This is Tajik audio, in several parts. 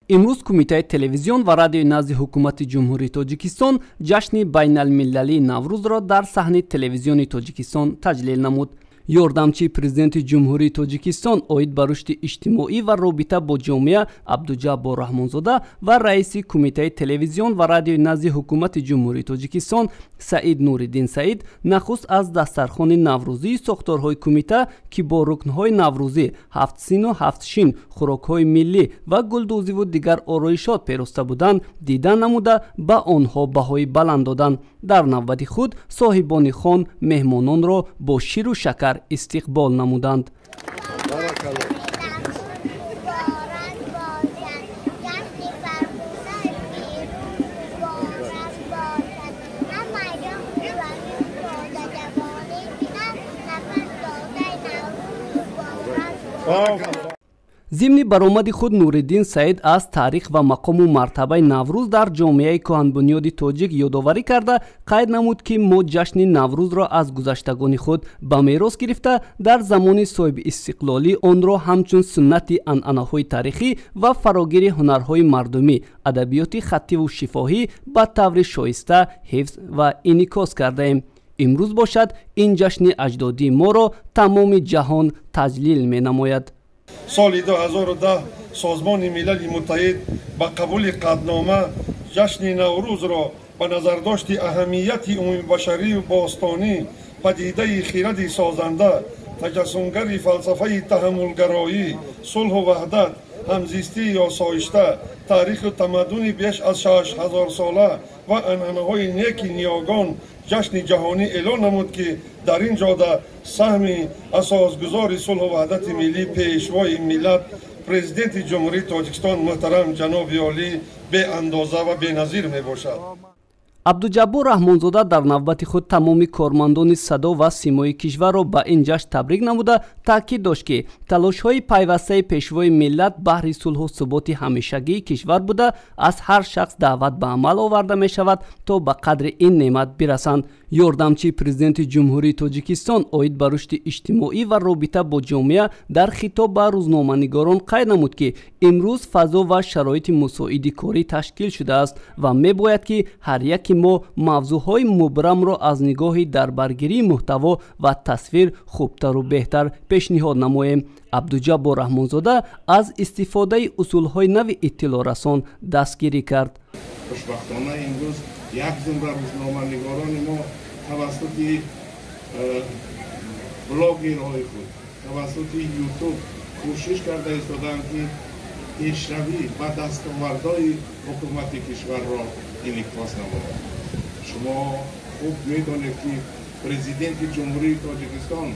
Имрӯз Кумитаи телевизион ва радиои назди Ҳукумати Ҷумҳурии Тоҷикистон ҷашни байналмилалии Наврӯзро дар саҳни Телевизиони Тоҷикистон таҷлил намуд. Ёрдамчии Президенти Ҷумҳурии Тоҷикистон оид ба рушди иҷтимоӣ ва робита бо ҷомеа Абдуҷаббор Раҳмонзода ва раиси Кумитаи телевизион ва радиои назди Ҳукумати Ҷумҳурии Тоҷикистон Саид Нуриддин Саид нахуст аз дастархони наврӯзии сохторҳои кумита, ки бо рукнҳои наврӯзӣ, ҳафт сину ҳафт шин, хӯрокҳои миллӣ ва гулдӯзиву дигар ороишот пероста буданд, дида намуда, ба онҳо баҳои баланд доданд. Дар навбати худ соҳибони хон меҳмононро бо ширу шакар истиқбол намуданд. Зимни баромади худ Нуриддин Саид аз таърих ва мақому мартабаи Наврӯз дар ҷомеаи кӯҳанбунёди тоҷик ёдоварӣ карда, қайд намуд, ки мо ҷашни Наврӯзро аз гузаштагони худ ба мерос гирифта, дар замони соҳибистиқлолӣ онро ҳамчун суннати анъанаҳои таърихӣ ва фарогири ҳунарҳои мардумӣ, адабиёти хаттиву шифоҳӣ ба таври шоиста ҳифз ва инъикос кардаем. Имрӯз бошад, ин ҷашни аҷдодии моро тамоми ҷаҳон таҷлил менамояд. Соли 2010 Созмони Милали Муттаҳид ба қабули қатънома ҷашни Наврӯзро ба назардошти аҳамияти умумибашарию бостонӣ, падидаи хиради созанда, таҷассумгари фалсафаи таҳаммулгароӣ, сулҳу ваҳдат, ҳамзистии осоишта, таъриху тамаддуни беш аз 6000сола ва анъанаҳои неки ниёгон ҷашни ҷаҳонӣ эълон намуд, ки дар ин ҷода саҳми асосгузори сулҳу ваҳдати миллӣ, Пешвои миллат, Президенти Ҷумҳурии Тоҷикистон муҳтарам ҷаноби олӣ беандоза ва беназир мебошад. Абдуҷаббор Раҳмонзода дар навбати худ тамоми кормандони садо ва симои кишварро ба ин ҷашн табрик намуда, таъкид дошт, ки талошҳои пайвастаи Пешвои миллат баҳри сулҳу суботи ҳамешагии кишвар буда, аз ҳар шахс даъват ба амал оварда мешавад, то ба қадри ин неъмат бирасанд. Ёрдамчии Президенти Ҷумҳурии Тоҷикистон оид ба рушди иҷтимоӣ ва робита бо ҷомеа дар хитоб ба рӯзноманигорон қайд намуд, ки имрӯз фазо ва шароити мусоиди корӣ ташкил шудааст ва мебояд, ки ҳар яки мо мавзӯъҳои мубрамро аз нигоҳи дарбаргирии муҳтаво ва тасвир хубтару беҳтар пешниҳод намоем. Абдуҷаббор Раҳмонзода аз истифодаи усулҳои нави иттилоърасон дастгирӣ кард. Хушбахтона, имрӯз як зумра рӯзноманигорони мо тавассути блогерҳои худ, тавассути Ютуб кӯшиш карда истодаанд, ки пешравӣ ва дастовардҳои ҳукумати кишварро инъикос намояд. Шумо хуб медонед, ки Президенти Ҷумҳурии Тоҷикистон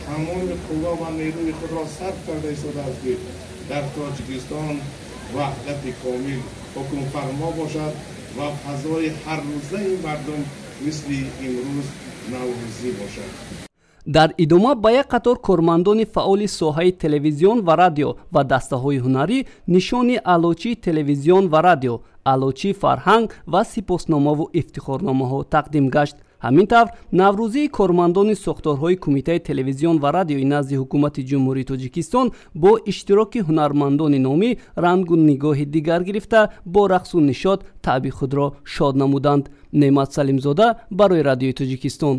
тамоми қувва ва нерӯи худро сарф карда истодааст, ки дар Тоҷикистон ваҳдати комил ҳукмфармо бошад ва фазои ҳаррӯзаи мардум мисли имрӯз наврӯзӣ бошад. Дар идома ба як қатор кормандони фаъоли соҳаи телевизион ва радио ва дастаҳои ҳунарӣ нишони Аълочии телевизион ва радио, Аълочии фарҳанг ва сипосномаву ифтихорномаҳо тақдим гашт. Ҳамин тавр, наврӯзии кормандони сохторҳои Кумитаи телевизион ва радиои назди Ҳукумати Ҷумҳурии Тоҷикистон бо иштироки ҳунармандони номӣ рангу нигоҳи дигар гирифта, бо рақсу нишот таъби худро шод намуданд. Неъмат Салимзода барои Радиои Тоҷикистон.